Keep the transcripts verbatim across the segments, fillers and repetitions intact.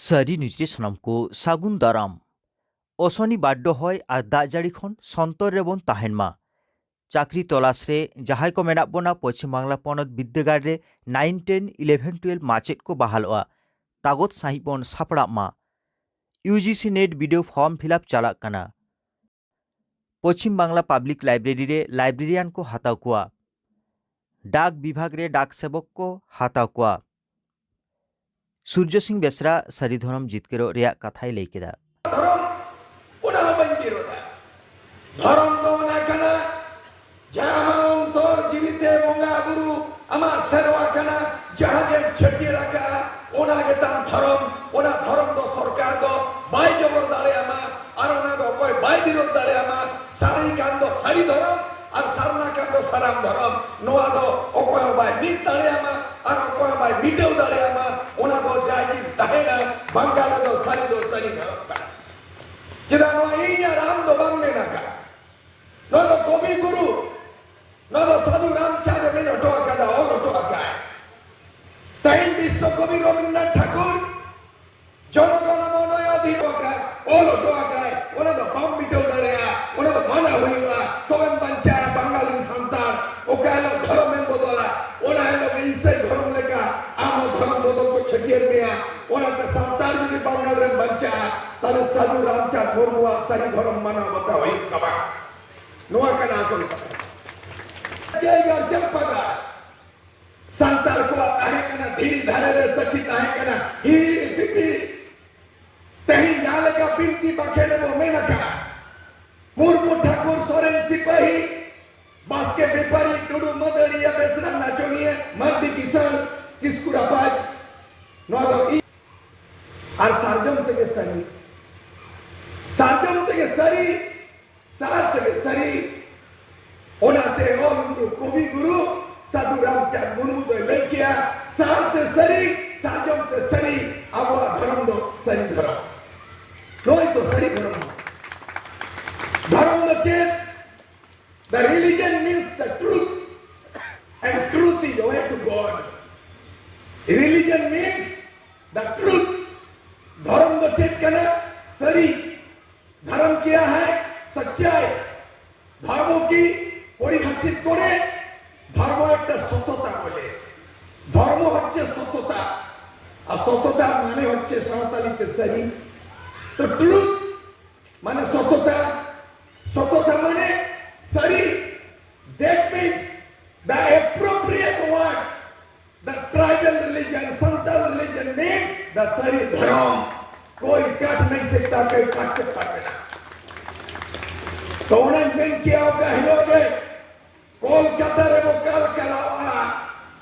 ᱥᱟᱹᱨᱤ ᱱᱤᱭᱩᱡᱽ ᱨᱮ ᱥᱟᱱᱟᱢ ᱠᱚ ᱥᱟᱹᱜᱩᱱ ᱫᱟᱨᱟᱢ᱾ ᱚᱥᱚᱱᱤ ᱵᱟᱰᱰᱚ ᱦᱚᱭ ᱟᱨ ᱫᱟᱜ ᱡᱟᱹᱲᱤ ᱠᱷᱚᱱ ᱥᱚᱱᱛᱚᱨ ᱨᱮᱵᱚᱱ ᱛᱟᱦᱮᱱ ᱢᱟ᱾ ᱪᱟᱹᱠᱨᱤ ᱛᱚᱞᱟᱥ ᱨᱮ ᱡᱟᱦᱟᱸᱭ ᱠᱚ ᱢᱮᱱᱟᱜ ᱵᱚᱱᱟ ᱯᱚᱪᱷᱤᱢ ᱵᱟᱝᱞᱟ ᱯᱚᱱᱚᱛ ᱵᱤᱨᱫᱟᱹᱜᱟᱲ ᱨᱮ ᱱᱟᱭᱤᱱ, ᱴᱮᱱ, ᱤᱞᱮᱵᱷᱮᱱ, ᱴᱩᱭᱮᱞᱵᱷ ᱢᱟᱪᱮᱫ ᱠᱚ ᱵᱟᱦᱟᱞᱚᱜᱼᱟ᱾ ᱛᱟᱜᱚᱫ ᱥᱟᱺᱦᱤᱡ ᱵᱚᱱ ᱥᱟᱯᱲᱟᱜ ᱢᱟ᱾ ᱤᱭᱩ ᱡᱤ ᱥᱤ ᱱᱮᱴ ᱵᱤᱰᱟᱹᱣ ᱯᱷᱚᱨᱢ ᱯᱷᱤᱞᱟᱯ ᱪᱟᱞᱟᱜ ᱠᱟᱱᱟ᱾ ᱯᱚᱪᱷᱤᱢ ᱵᱟᱝᱞᱟ ᱯᱟᱵᱽᱞᱤᱠ ᱞᱟᱭᱵᱨᱮᱨᱤ ᱨᱮ ᱞᱟᱭᱵᱨᱮᱨᱤᱭᱟᱱ ᱠᱚ ᱦᱟᱛᱟᱣ ᱠᱚᱣᱟ᱾ ᱰᱟᱠ ᱵᱤᱵᱷᱟᱜᱽ ᱨᱮ ᱰᱟᱠ ᱥᱮᱵᱚᱠ ᱠᱚ ᱦᱟᱛᱟᱣ ᱠᱚᱣᱟ᱾ ᱥᱩᱨᱡᱚ ᱥᱤᱝ ᱵᱮᱥᱨᱟ ᱥᱟᱹᱨᱤ ᱫᱷᱚᱨᱚᱢ ᱡᱤᱛᱠᱟᱹᱨᱚᱜ ᱨᱮᱭᱟᱜ ᱠᱟᱛᱷᱟᱭ ᱞᱟᱹᱭ ᱠᱮᱫᱟ᱾ ᱫᱷᱚᱨᱚᱢ, ᱚᱱᱟ ᱦᱚᱸ ᱵᱟᱹᱧ ᱵᱤᱨᱳᱫᱟ᱾ ᱫᱷᱚᱨᱚᱢ ᱫᱚ ᱚᱱᱟ ᱠᱟᱱᱟ, ᱡᱟᱦᱟᱸ ᱚᱱᱛᱚᱨ ᱡᱤᱣᱤ ᱛᱮ ᱵᱚᱸᱜᱟ ᱵᱩᱨᱩ ᱟᱢᱟᱜ ᱥᱮᱨᱣᱟ ᱠᱟᱱᱟ, ᱡᱟᱦᱟᱸ ᱜᱮᱢ ᱪᱷᱟᱹᱴᱭᱟᱹᱨ ᱟᱠᱟᱫᱼᱟ, ᱚᱱᱟ ᱜᱮ ᱛᱟᱢ ᱫᱷᱚᱨᱚᱢ᱾ ᱚᱱᱟ ᱫᱷᱚᱨᱚᱢ ᱫᱚ ᱥᱚᱨᱠᱟᱨ ᱫᱚ ᱵᱟᱭ ᱡᱚᱵᱚᱨ ᱫᱟᱲᱮᱭᱟᱢᱟ, ᱟᱨ ᱚᱱᱟ ᱫᱚ ᱚᱠᱚᱭ ᱵᱟᱭ ᱵᱤᱨᱳᱫ ᱫᱟᱲᱮᱭᱟᱢᱟ᱾ ᱥᱟᱹᱨᱤ ᱠᱟᱱ ᱫᱚ ᱥᱟᱹᱨᱤ ᱫᱷᱚᱨᱚᱢ, ᱟᱨ ᱥᱟᱨᱱᱟ ᱠᱟᱱ ᱫᱚ ᱥᱟᱱᱟᱢ ᱫᱷᱚᱨᱚᱢ᱾ ᱱᱚᱣᱟ ᱫᱚ ᱚᱠᱚᱭ ᱦᱚᱸ ᱵᱟᱭ ᱢᱤᱫ ᱫᱟᱲᱮᱭᱟᱢᱟ, ᱟᱨ ᱚᱠᱚᱭ ᱦᱚᱸ ᱵᱟᱭ ᱢᱤᱴᱟᱹᱣ ᱫᱟᱲᱮᱭᱟᱢᱟ᱾ ᱚᱱᱟ ᱫᱚ ᱡᱟᱭᱜᱤ ᱛᱟᱦᱮᱱᱟ, ᱵᱟᱝᱜᱟᱞ ᱨᱮᱫᱚ ᱥᱟᱹᱨᱤ ᱫᱚ ᱥᱟᱹᱨᱤ ᱫᱷᱚᱨᱚᱢ ᱠᱟᱱᱟ᱾ ᱪᱮᱫᱟᱜ ᱱᱚᱣᱟ ᱤᱧ ᱟᱨ ᱟᱢ ᱫᱚ ᱵᱟᱝ ᱢᱮᱱ ᱟᱠᱟᱫ? ᱱᱚᱣᱟ ᱫᱚ ᱠᱚᱵᱤ ᱜᱩᱨᱩ, ᱱᱚᱣᱟ ᱫᱚ ᱥᱟᱹᱫᱷᱩ ᱨᱟᱢᱪᱟᱸᱫᱽ ᱮ ᱢᱮᱱ ᱦᱚᱴᱚ ᱟᱠᱟᱫᱟ, ᱚᱞ ᱦᱚᱴᱚ ᱟᱠᱟᱫᱟᱭ᱾ ᱛᱮᱦᱮᱧ ᱵᱤᱥᱥᱚ ᱠᱚᱵᱤ ᱨᱚᱵᱤᱱᱫᱨᱚᱱᱟᱛᱷ ᱴᱷᱟᱠᱩᱨ ᱡᱚᱱᱚᱜᱚᱱ ᱢᱚᱱ ᱚᱫᱷᱤᱱ ᱚᱞ ᱦᱚᱴᱚ ᱟᱠᱟᱫ, ᱚᱱᱟ ᱫᱚ ᱵᱟᱢ ᱢᱤᱴᱟᱹᱣ ᱫᱟᱲᱮᱭᱟᱜᱼᱟ, ᱚᱱᱟ ᱫᱚ ᱢᱟᱱᱟ ᱦᱩᱭᱩᱜᱼᱟ, ᱛᱚᱵᱮᱢ ᱵᱟᱧᱪᱟᱜᱼᱟ ᱵᱟᱝᱜᱟᱞᱤ ᱥᱟᱱᱛᱟᱲ᱾ ᱚᱠᱟ ᱦᱤᱞᱳᱜ ᱫᱷᱚᱨᱚᱢᱮᱢ ᱵᱚᱫᱚᱞᱟ, ᱚᱱᱟ ᱦᱤᱞᱳᱜ ᱜᱮ ᱤᱥᱟᱹᱭ ᱫᱷᱚᱨᱚᱢ ᱞᱮᱠᱟ ᱟᱢ ᱦᱚᱸ ᱫᱷᱚᱨᱚᱢ ᱵᱚᱫᱚᱞ ᱠᱚ ᱪᱷᱟᱹᱴᱭᱟᱹᱨ ᱢᱮᱭᱟ᱾ ᱚᱱᱟᱛᱮ ᱥᱟᱱᱛᱟᱲ ᱡᱩᱫᱤ ᱵᱟᱝᱜᱟᱞ ᱨᱮᱢ ᱵᱟᱧᱪᱟᱜᱼᱟ, ᱛᱟᱦᱞᱮ ᱥᱟᱹᱫᱷᱩ ᱨᱟᱢᱪᱟᱸᱫᱽ ᱢᱩᱨᱢᱩᱣᱟᱜ ᱥᱟᱹᱨᱤ ᱫᱷᱚᱨᱚᱢ ᱢᱟᱱᱟᱣ ᱵᱟᱛᱟᱣ ᱦᱩᱭᱩᱜ ᱛᱟᱢᱟ᱾ ᱱᱚᱣᱟ ᱠᱟᱱᱟ ᱟᱥᱚᱞ ᱠᱟᱛᱷᱟ᱾ ᱡᱟᱭᱜᱟ ᱪᱟᱢᱯᱟᱜᱟ ᱥᱟᱱᱛᱟᱲ ᱠᱚᱣᱟᱜ ᱛᱟᱦᱮᱸ ᱠᱟᱱᱟ, ᱫᱷᱤᱨᱤ ᱫᱷᱟᱨᱮ ᱨᱮ ᱥᱟᱹᱠᱷᱤ ᱛᱟᱦᱮᱸ ᱠᱟᱱᱟ, ᱦᱤᱦᱤᱲᱤ ᱯᱤᱯᱤᱲᱤ᱾ ᱛᱮᱦᱮᱧ ᱡᱟᱦᱟᱸ ᱞᱮᱠᱟ ᱵᱤᱱᱛᱤ ᱵᱟᱠᱷᱮᱬ ᱨᱮᱵᱚ ᱢᱮᱱ ᱟᱠᱟᱫ, ᱢᱩᱨᱢᱩ ᱴᱷᱟᱹᱠᱩᱨ ᱥᱚᱨᱮᱱ ᱥᱤᱯᱟᱹᱦᱤ, ᱵᱟᱥᱠᱮ ᱵᱮᱯᱟᱨᱤ, ᱴᱩᱰᱩ ᱢᱟᱹᱫᱟᱹᱲᱤᱭᱟᱹ, ᱵᱮᱥᱨᱟ ᱱᱟᱪᱚᱱᱤᱭᱟᱹ, ᱢᱟᱹᱨᱰᱤ ᱠᱤᱥᱟᱹᱬ, ᱠᱤᱥᱠᱩ ᱨᱟᱯᱟᱡᱽ, ᱱᱚᱣᱟ ᱫᱚ ᱤᱧ ᱟᱨ ᱥᱟᱨᱡᱚᱢ ᱛᱮᱜᱮ ᱥᱟᱹᱨᱤ, ᱥᱟᱨᱡᱚᱢ ᱛᱮᱜᱮ ᱥᱟᱹᱨᱤ, ᱥᱟᱨ ᱛᱮᱜᱮ ᱥᱟᱹᱨᱤ᱾ ᱚᱱᱟᱛᱮ ᱚᱞ ᱜᱩᱨᱩ, ᱠᱚᱵᱤ ᱜᱩᱨᱩ ᱥᱟᱹᱫᱷᱩ ᱨᱟᱢᱪᱟᱸᱫᱽ ᱢᱩᱨᱢᱩ ᱫᱚᱭ ᱞᱟᱹᱭ ᱠᱮᱭᱟ, ᱥᱟᱨ ᱛᱮ ᱥᱟᱹᱨᱤ, ᱥᱟᱨᱡᱚᱢ ᱛᱮ ᱥᱟᱹᱨᱤ, ᱟᱵᱚᱣᱟᱜ ᱫᱷᱚᱨᱚᱢ ᱫᱚ ᱥᱟᱹᱨᱤ ᱫᱷᱚᱨᱚᱢ᱾ ᱱᱚᱜᱼᱚᱭ ᱛᱚ ᱥᱟᱹᱨᱤ ᱫᱷᱚᱨᱚᱢ᱾ ᱫᱷᱚᱨᱚᱢ ᱫᱚ ᱪᱮᱫ? The religion means the truth, and truth is the way to God. Religion means the truth. ᱪᱮᱫ ᱠᱟᱱᱟ ᱥᱟᱹᱨᱤ? ᱫᱷᱚᱨᱚᱢ ᱠᱤᱭᱟ ᱦᱟᱭ ᱥᱟᱪᱪᱟᱭ᱾ ᱫᱷᱚᱨᱢᱚ ᱠᱤ ᱯᱚᱨᱤᱵᱷᱟᱥᱤᱛ ᱠᱚᱨᱮ ᱫᱷᱚᱨᱢᱚ ᱮᱠᱴᱟ ᱥᱚᱛᱚᱛᱟ ᱵᱚᱞᱮ᱾ ᱫᱷᱚᱨᱢᱚ ᱦᱚᱪᱪᱷᱮ ᱥᱚᱛᱚᱛᱟ, ᱟᱨ ᱥᱚᱛᱚᱛᱟ ᱢᱟᱱᱮ ᱦᱚᱪᱪᱷᱮ ᱥᱟᱶᱛᱟᱞᱤ ᱛᱮ ᱥᱟᱹᱨᱤ᱾ ᱛᱚ ᱴᱨᱩᱛ ᱢᱟᱱᱮ ᱥᱚᱛᱚᱛᱟ, ᱥᱚᱛᱚᱛᱟ ᱢᱟᱱᱮ ᱥᱟᱹᱨᱤ᱾ That means the appropriate word, the tribal religion, Santal religion means the ᱥᱟᱹᱨᱤ ᱫᱷᱚᱨᱚᱢ᱾ कोई कट नहीं सकता, कोई काट के पार ना। तो ᱚᱱᱟᱧ ᱢᱮᱱ ᱠᱮᱭᱟ, ᱚᱠᱟ ᱦᱤᱞᱳᱜ ᱜᱮ ᱠᱳᱞᱠᱟᱛᱟ ᱨᱮᱵᱚ ᱠᱟᱞᱠᱟᱞᱟᱣᱟ,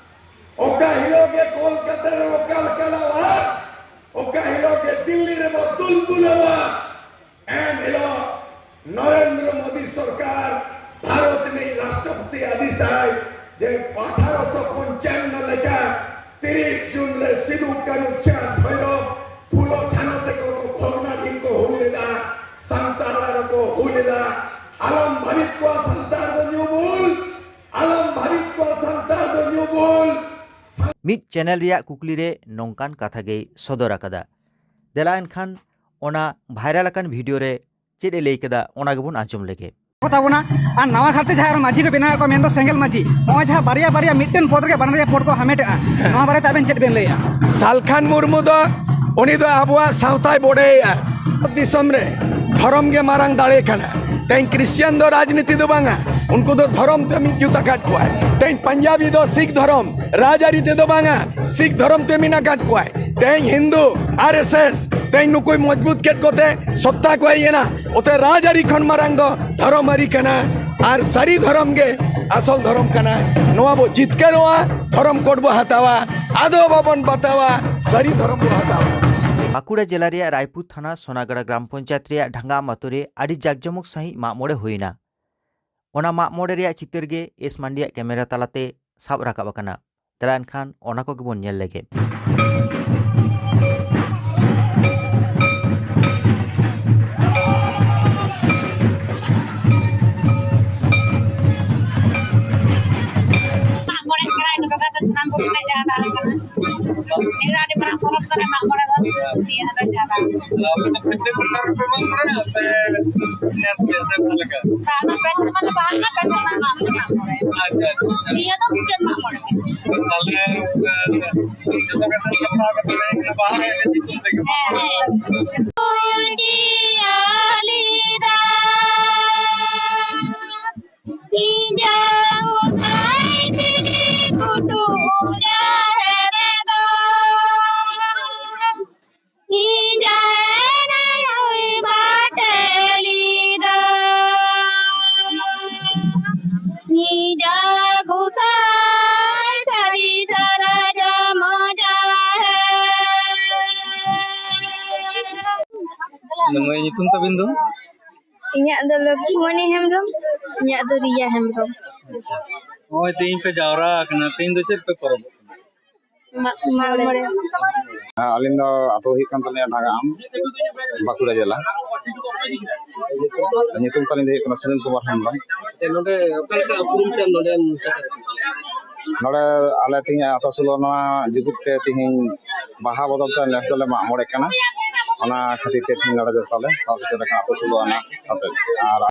ᱚᱠᱟ ᱦᱤᱞᱳᱜ ᱜᱮ ᱠᱳᱞᱠᱟᱛᱟ ᱨᱮᱵᱚ ᱠᱟᱞᱠᱟᱞᱟᱣᱟ, ᱚᱠᱟ ᱦᱤᱞᱳᱜ ᱜᱮ ᱫᱤᱞᱞᱤ ᱨᱮᱵᱚ ᱫᱩᱞᱫᱩᱞᱟᱣᱟ, ᱮᱱ ᱦᱤᱞᱳᱜ ᱱᱚᱨᱮᱱᱫᱨᱚ ᱢᱳᱫᱤ ᱥᱚᱨᱠᱟᱨ ᱵᱷᱟᱨᱚᱛ ᱨᱤᱱᱤᱡ ᱨᱟᱥᱴᱨᱚᱯᱚᱛᱤ ᱟᱹᱫᱤᱥᱟᱭ ᱡᱮ ᱟᱴᱷᱟᱨᱚᱥᱚ ᱯᱚᱧᱪᱟᱱᱱᱚ ᱞᱮᱠᱟ ᱛᱤᱨᱤᱥ ᱡᱩᱱ ᱨᱮ ᱥᱤᱫᱩ ᱠᱟᱹᱱᱩ ᱪᱟᱸᱫᱽ ᱵᱷᱳᱭᱨᱚᱵ ᱯᱷᱩᱞᱚ ᱡᱷᱟᱱᱚ ᱛᱮᱠᱚ ᱠᱚ ᱵᱷᱚᱜᱽᱱᱟᱰᱤ ᱠᱚ ᱦᱩᱞ ᱞᱮᱫᱟ, ᱥᱟᱱᱛᱟᱲ ᱨᱮᱠᱚ ᱦᱩᱞ ᱞᱮᱫᱟ᱾ ᱟᱞᱚᱢ ᱵᱷᱟᱹᱵᱤᱛ ᱠᱚᱣᱟ ᱥᱟᱱᱛᱟᱲ ᱫᱚ ᱧᱩ ᱵᱩᱞ, ᱟᱞᱚᱢ ᱵᱷᱟᱹᱵᱤᱛ ᱠᱚᱣᱟ ᱥᱟᱱᱛᱟᱲ ᱫᱚ ᱧᱩ ᱵᱩᱞ᱾ ᱢᱤᱫ ᱪᱮᱱᱮᱞ ᱨᱮᱭᱟᱜ ᱠᱩᱠᱞᱤ ᱨᱮ ᱱᱚᱝᱠᱟᱱ ᱠᱟᱛᱷᱟ ᱜᱮᱭ ᱥᱚᱫᱚᱨ ᱟᱠᱟᱫᱟ᱾ ᱫᱮᱞᱟ ᱮᱱᱠᱷᱟᱱ ᱚᱱᱟ ᱵᱷᱟᱭᱨᱟᱞ ᱟᱠᱟᱱ ᱵᱷᱤᱰᱤᱭᱳ ᱨᱮ ᱪᱮᱫ ᱮ ᱞᱟᱹᱭ ᱠᱮᱫᱟ, ᱚᱱᱟ ᱜᱮᱵᱚᱱ ᱟᱸᱡᱚᱢ ᱞᱮᱜᱮ᱾ ᱠᱚ ᱛᱟᱵᱚᱱᱟ᱾ ᱟᱨ ᱱᱟᱣᱟ ᱜᱷᱟᱴ ᱛᱮ ᱡᱟᱦᱟᱸ ᱟᱨᱚ ᱢᱟᱹᱡᱷᱤ ᱠᱚ ᱵᱮᱱᱟᱣᱮᱫ ᱠᱚᱣᱟ, ᱢᱮᱱᱫᱚ ᱥᱮᱸᱜᱮᱞ ᱢᱟᱹᱡᱷᱤ, ᱱᱚᱜᱼᱚᱭ ᱡᱟᱦᱟᱸ ᱵᱟᱨᱭᱟ ᱵᱟᱨᱭᱟ ᱢᱤᱫᱴᱮᱱ ᱯᱚᱫᱽ ᱨᱮᱜᱮ ᱵᱟᱱᱟᱨ ᱨᱮᱭᱟᱜ ᱯᱚᱫᱽ ᱠᱚ ᱦᱟᱢᱮᱴᱮᱜᱼᱟ, ᱱᱚᱣᱟ ᱵᱟᱨᱮᱛᱮ ᱟᱵᱮᱱ ᱪᱮᱫ ᱵᱮᱱ ᱞᱟᱹᱭᱟ? ᱥᱟᱞᱠᱷᱟᱱ ᱢᱩᱨᱢᱩ ᱫᱚ, ᱩᱱᱤ ᱫᱚ ᱟᱵᱚᱣᱟᱜ ᱥᱟᱶᱛᱟᱭ ᱵᱚᱰᱮᱭᱮᱜᱼᱟ᱾ ᱫᱤᱥᱚᱢ ᱨᱮ ᱫᱷᱚᱨᱚᱢ ᱜᱮ ᱢᱟᱨᱟᱝ ᱫᱟᱲᱮ ᱠᱟᱱᱟ᱾ ᱛᱮᱦᱮᱧ ᱠᱨᱤᱥᱪᱤᱭᱟᱱ ᱫᱚ ᱨᱟᱡᱽᱱᱤᱛᱤ ᱫᱚ ᱵᱟᱝᱟ, ᱩᱱᱠᱩ ᱫᱚ ᱫᱷᱚᱨᱚᱢ ᱛᱮ ᱢᱤᱫ ᱡᱩᱛ ᱟᱠᱟᱫ ᱠᱚᱣᱟᱭ᱾ ᱛᱮᱦᱮᱧ ᱯᱟᱧᱡᱟᱵᱤ ᱫᱚ ᱥᱤᱠᱷ ᱫᱷᱚᱨᱚᱢ ᱨᱟᱡᱽᱟᱹᱨᱤ ᱛᱮᱫᱚ ᱵᱟᱝᱟ, ᱥᱤᱠᱷ ᱫᱷᱚᱨᱚᱢ ᱛᱮ ᱢᱮᱱᱟᱜ ᱟᱠᱟᱫ ᱠᱚᱣᱟᱭ᱾ ᱛᱮᱦᱮᱧ ᱦᱤᱱᱫᱩ, ᱟᱨ ᱮᱥ ᱮᱥ, ᱛᱮᱦᱮᱧ ᱱᱩᱠᱩᱭ ᱢᱚᱡᱽᱵᱩᱛ ᱠᱮᱫ ᱠᱚᱛᱮ ᱥᱚᱛᱛᱟ ᱠᱚ ᱦᱮᱡ ᱮᱱᱟ᱾ ᱚᱛᱮ ᱨᱟᱡᱽᱟᱹᱨᱤ ᱠᱷᱚᱱ ᱢᱟᱨᱟᱝ ᱫᱚ ᱫᱷᱚᱨᱚᱢ ᱟᱹᱨᱤ ᱠᱟᱱᱟ᱾ ᱟᱨ ᱥᱟᱹᱨᱤ ᱫᱷᱚᱨᱚᱢ ᱜᱮ ᱟᱥᱚᱞ ᱫᱷᱚᱨᱚᱢ ᱠᱟᱱᱟ᱾ ᱱᱚᱣᱟ ᱵᱚ ᱡᱤᱛᱠᱟᱹᱨᱚᱜᱼᱟ, ᱫᱷᱚᱨᱚᱢ ᱠᱳᱰ ᱵᱚ ᱦᱟᱛᱟᱣᱟ, ᱟᱫᱚ ᱵᱟᱵᱚᱱ ᱵᱟᱛᱟᱣᱟ, ᱥᱟᱹᱨᱤ ᱫᱷᱚᱨᱚᱢ ᱵᱚ ᱦᱟᱛᱟᱣᱟ᱾ ᱵᱟᱸᱠᱩᱲᱟ ᱡᱮᱞᱟ ᱨᱮᱭᱟᱜ ᱨᱟᱭᱯᱩᱨ ᱛᱷᱟᱱᱟ ᱥᱳᱱᱟᱜᱟᱲᱟ ᱜᱨᱟᱢ ᱯᱚᱧᱪᱟᱭᱮᱛ ᱨᱮᱭᱟᱜ ᱰᱷᱟᱝᱜᱟᱢ ᱟᱛᱳ ᱨᱮ ᱟᱹᱰᱤ ᱡᱟᱠᱡᱚᱢᱚᱠ ᱥᱟᱺᱦᱤᱡ ᱢᱟᱜ ᱢᱚᱬᱮ ᱦᱩᱭᱮᱱᱟ᱾ ᱚᱱᱟ ᱢᱟᱜ ᱢᱚᱬᱮ ᱨᱮᱭᱟᱜ ᱪᱤᱛᱟᱹᱨ ᱜᱮ ᱮᱥ ᱢᱟᱱᱰᱤᱭᱟᱜ ᱠᱮᱢᱮᱨᱟ ᱛᱟᱞᱟᱛᱮ ᱥᱟᱵ ᱨᱟᱠᱟᱵ ᱟᱠᱟᱱᱟ᱾ ᱫᱮᱞᱟ ᱮᱱᱠᱷᱟᱱ ᱚᱱᱟ ᱠᱚᱜᱮ ᱵᱚᱱ ᱧᱮᱞ ᱞᱮᱜᱮ᱾ ᱢᱟᱜ ᱢᱚᱬᱮ ᱠᱟᱱᱟ, ᱤᱱᱟᱹ ᱵᱟᱠᱷᱨᱟ ᱛᱮ ᱥᱟᱱᱟᱢ ᱠᱚᱜᱮ ᱞᱮ ᱡᱟᱣᱨᱟ ᱟᱠᱟᱱᱟ᱾ ᱱᱤᱭᱟᱹ ᱫᱚ ᱟᱹᱰᱤ ᱢᱟᱨᱟᱝ ᱯᱚᱨᱚᱵᱽ ᱠᱟᱱᱟ ᱢᱟᱜ ᱢᱚᱬᱮ ᱫᱚ᱾ ᱱᱤᱭᱟᱹ ᱫᱚ ᱪᱟᱞᱟᱜ᱾ ᱟᱯᱮ ᱫᱚ ᱯᱨᱚᱛᱮᱠ ᱵᱚᱪᱷᱚᱨ ᱯᱮ ᱢᱟᱜ ᱢᱚᱬᱮᱜᱼᱟ ᱥᱮ ᱱᱮᱥ ᱜᱮ ᱥᱮ ᱚᱠᱟ ᱞᱮᱠᱟ? ᱵᱟᱝ, ᱵᱟᱝ, ᱯᱮ ᱥᱮᱨᱢᱟ ᱞᱮ ᱵᱟᱦᱟ ᱞᱮᱱᱟ, ᱯᱮ ᱥᱮᱨᱢᱟ ᱞᱮ ᱢᱟᱜ ᱢᱚᱬᱮ᱾ ᱟᱪᱪᱷᱟ, ᱟᱪᱪᱷᱟ, ᱟᱪᱪᱷᱟ᱾ ᱱᱤᱭᱟᱹ ᱫᱚ ᱢᱩᱪᱟᱹᱫ ᱢᱟᱜ ᱢᱚᱬᱮ᱾ ᱛᱟᱦᱞᱮ, ᱮ, ᱡᱚᱛᱚ ᱜᱮ ᱥᱮᱞᱮᱫ ᱠᱟᱛᱮ ᱵᱟᱦᱟ ᱨᱮ ᱧᱩᱛᱩᱢ ᱛᱮᱜᱮ᱾ ᱦᱮᱸ, ᱦᱮᱸ᱾ ᱤᱧ ᱡᱟᱝ ᱜᱚᱸᱥᱟᱭ ᱛᱤᱨᱤ ᱠᱩᱴᱩᱢ ᱡᱟᱦᱮᱨ ᱨᱮᱫᱚ᱾ ᱤᱧ ᱡᱟᱦᱮᱨ ᱟᱭᱳᱭ ᱵᱟᱴᱮᱞᱤ ᱫᱚ᱾ ᱤᱧ ᱡᱟᱝ ᱜᱚᱸᱥᱟᱭ ᱥᱟᱹᱨᱤ ᱥᱟᱨᱡᱚᱢ ᱡᱟᱦᱮᱨ᱾ ᱢᱟᱹᱭ, ᱧᱩᱛᱩᱢ ᱛᱟᱵᱤᱱ ᱫᱚ? ᱤᱧᱟᱹᱜ ᱫᱚ ᱞᱚᱠᱠᱷᱤᱢᱚᱱᱤ ᱦᱮᱢᱵᱨᱚᱢ᱾ ᱤᱧᱟᱹᱜ ᱫᱚ ᱨᱤᱭᱟ ᱦᱮᱢᱵᱨᱚᱢ᱾ ᱟᱪᱪᱷᱟ, ᱱᱚᱜᱼᱚᱭ ᱛᱮᱦᱮᱧ ᱯᱮ ᱡᱟᱣᱨᱟ ᱟᱠᱟᱱᱟ, ᱛᱮᱦᱮᱧ ᱫᱚ ᱪᱮᱫ ᱯᱮ ᱯᱚᱨᱚᱵᱚᱜ ᱠᱟᱱᱟ? ᱢᱟᱜ ᱢᱚᱬᱮ᱾ ᱟᱹᱞᱤᱧ ᱫᱚ ᱟᱹᱛᱩ ᱦᱩᱭᱩᱜ ᱠᱟᱱ ᱛᱟᱹᱞᱤᱧᱟ ᱰᱷᱟᱸᱜᱟᱢ, ᱵᱟᱸᱠᱩᱲᱟ ᱡᱮᱞᱟ᱾ ᱧᱩᱛᱩᱢ ᱛᱟᱹᱞᱤᱧ ᱫᱚ ᱦᱩᱭᱩᱜ ᱠᱟᱱᱟ ᱥᱩᱱᱤᱞ ᱠᱩᱢᱟᱨ ᱦᱮᱢᱵᱨᱚᱢ᱾ ᱟᱪᱪᱷᱟ, ᱱᱚᱰᱮ ᱚᱠᱟ ᱞᱮᱠᱟ ᱩᱯᱨᱩᱢ ᱛᱮ ᱱᱚᱰᱮᱢ ᱥᱮᱴᱮᱨ ᱟᱠᱟᱱᱟ? ᱱᱚᱰᱮ ᱟᱞᱮ ᱛᱮᱦᱮᱧ ᱟᱛᱳ ᱥᱳᱞᱳ ᱟᱱᱟ ᱡᱩᱜᱩᱫ ᱛᱮ ᱛᱮᱦᱮᱧ ᱵᱟᱦᱟ ᱵᱚᱫᱚᱞ ᱛᱮ ᱱᱮᱥ ᱫᱚᱞᱮ ᱢᱟᱜ ᱢᱚᱬᱮᱜ ᱠᱟᱱᱟ᱾ ᱚᱱᱟ ᱠᱷᱟᱹᱛᱤᱨ ᱛᱮ ᱛᱮᱦᱮᱧ ᱱᱚᱰᱮ ᱡᱚᱛᱚ ᱞᱮ ᱥᱟᱶ ᱥᱮᱴᱮᱨ ᱟᱠᱟᱱᱟ, ᱟᱛᱳ ᱥᱳᱞᱳ ᱟᱱᱟ ᱟᱛᱳ᱾ ᱟᱨ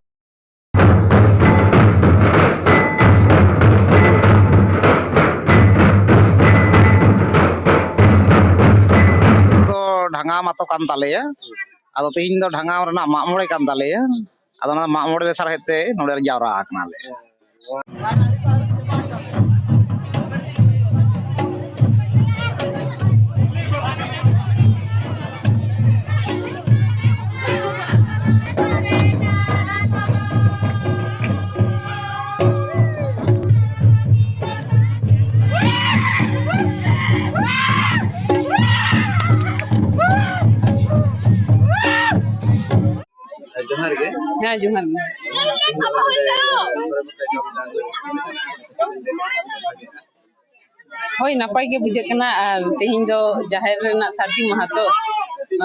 ᱫᱚ ᱰᱷᱟᱸᱜᱟᱢ ᱟᱛᱳ ᱠᱟᱱ ᱛᱟᱞᱮᱭᱟ᱾ ᱟᱫᱚ ᱛᱮᱦᱮᱧ ᱫᱚ ᱰᱷᱟᱸᱜᱟᱢ ᱨᱮᱱᱟᱜ ᱢᱟᱜ ᱢᱚᱬᱮ ᱠᱟᱱ ᱛᱟᱞᱮᱭᱟ᱾ ᱟᱫᱚ ᱚᱱᱟ ᱢᱟᱜ ᱢᱚᱬᱮ ᱞᱟᱥᱟᱲᱦᱮᱫ ᱛᱮ ᱱᱚᱰᱮ ᱞᱮ ᱡᱟᱣᱨᱟ ᱟᱠᱟᱱᱟᱞᱮ᱾ ᱡᱚᱦᱟᱨ ᱜᱮ᱾ ᱦᱮᱸ, ᱡᱚᱦᱟᱨ ᱜᱮ᱾ ᱦᱳᱭ, ᱱᱟᱯᱟᱭ ᱜᱮ ᱵᱩᱡᱷᱟᱹᱜ ᱠᱟᱱᱟ᱾ ᱟᱨ ᱛᱮᱦᱮᱧ ᱫᱚ ᱡᱟᱦᱮᱨ ᱨᱮᱱᱟᱜ ᱥᱟᱹᱨᱫᱤ ᱢᱟᱦᱟ ᱛᱚ,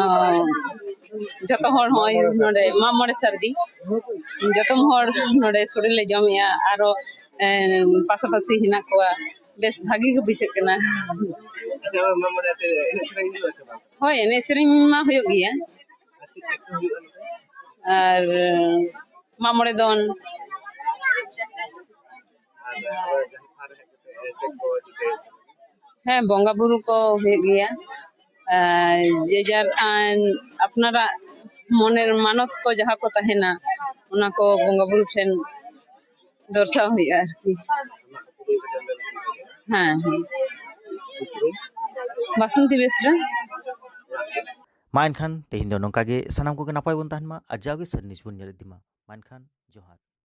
ᱟᱸ, ᱡᱚᱛᱚ ᱦᱚᱲ ᱦᱚᱸᱜᱼᱚᱭ ᱱᱚᱰᱮ ᱢᱟᱜ ᱢᱚᱬᱮ ᱥᱟᱹᱨᱫᱤ, ᱡᱚᱛᱚᱢ ᱦᱚᱲ ᱱᱚᱰᱮ ᱥᱳᱲᱮ ᱞᱮ ᱡᱚᱢᱮᱜᱼᱟ᱾ ᱟᱨᱚ, ᱮᱸ, ᱯᱟᱥᱟᱯᱟᱥᱤ ᱦᱮᱱᱟᱜ ᱠᱚᱣᱟ, ᱵᱮᱥ ᱵᱷᱟᱜᱤ ᱜᱮ ᱵᱩᱡᱷᱟᱹᱜ ᱠᱟᱱᱟ᱾ ᱟᱪᱪᱷᱟ, ᱢᱟᱜ ᱢᱚᱬᱮ ᱟᱯᱮ ᱮᱱᱮᱡ ᱥᱮᱨᱮᱧ ᱦᱩᱭᱩᱜᱼᱟ ᱥᱮ ᱵᱟᱝ? ᱦᱳᱭ, ᱮᱱᱮᱡ ᱥᱮᱨᱮᱧ ᱢᱟ ᱦᱩᱭᱩᱜ ᱜᱮᱭᱟ᱾ ᱟᱨ ᱢᱟᱜ ᱢᱚᱬᱮ ᱫᱚᱱ᱾ ᱦᱮᱸ, ᱵᱚᱸᱜᱟ ᱵᱩᱨᱩ ᱠᱚ ᱦᱩᱭᱩᱜ ᱜᱮᱭᱟ᱾ ᱟᱨ ᱡᱮ ᱡᱟᱨ, ᱟᱨ ᱟᱯᱱᱟᱨᱟᱜ ᱢᱚᱱᱮᱨ ᱢᱟᱱᱚᱛ ᱠᱚ ᱡᱟᱦᱟᱸ ᱠᱚ ᱛᱟᱦᱮᱱᱟ, ᱚᱱᱟ ᱠᱚ ᱵᱚᱸᱜᱟ ᱵᱩᱨᱩ ᱴᱷᱮᱱ ᱫᱚᱨᱥᱟᱣ ᱦᱩᱭᱩᱜᱼᱟ ᱟᱨᱠᱤ᱾ ᱦᱮᱸ, ᱦᱮᱸ᱾ ᱵᱟᱥᱚᱱᱛᱤ ᱵᱮᱥᱨᱟ᱾ ᱢᱟ ᱮᱱᱠᱷᱟᱱ ᱛᱮᱦᱮᱧ ᱫᱚ ᱱᱚᱝᱠᱟ ᱜᱮ, ᱥᱟᱱᱟᱢ ᱠᱚᱜᱮ ᱱᱟᱯᱟᱭ ᱵᱚᱱ ᱛᱟᱦᱮᱱ ᱢᱟ ᱟᱨ ᱡᱟᱣᱜᱮ ᱥᱟᱹᱨᱤ news ᱵᱚᱱ ᱧᱮᱞ ᱤᱫᱤ ᱢᱟ᱾ ᱢᱟ ᱮᱱᱠᱷᱟᱱ ᱡᱚᱦᱟᱨ᱾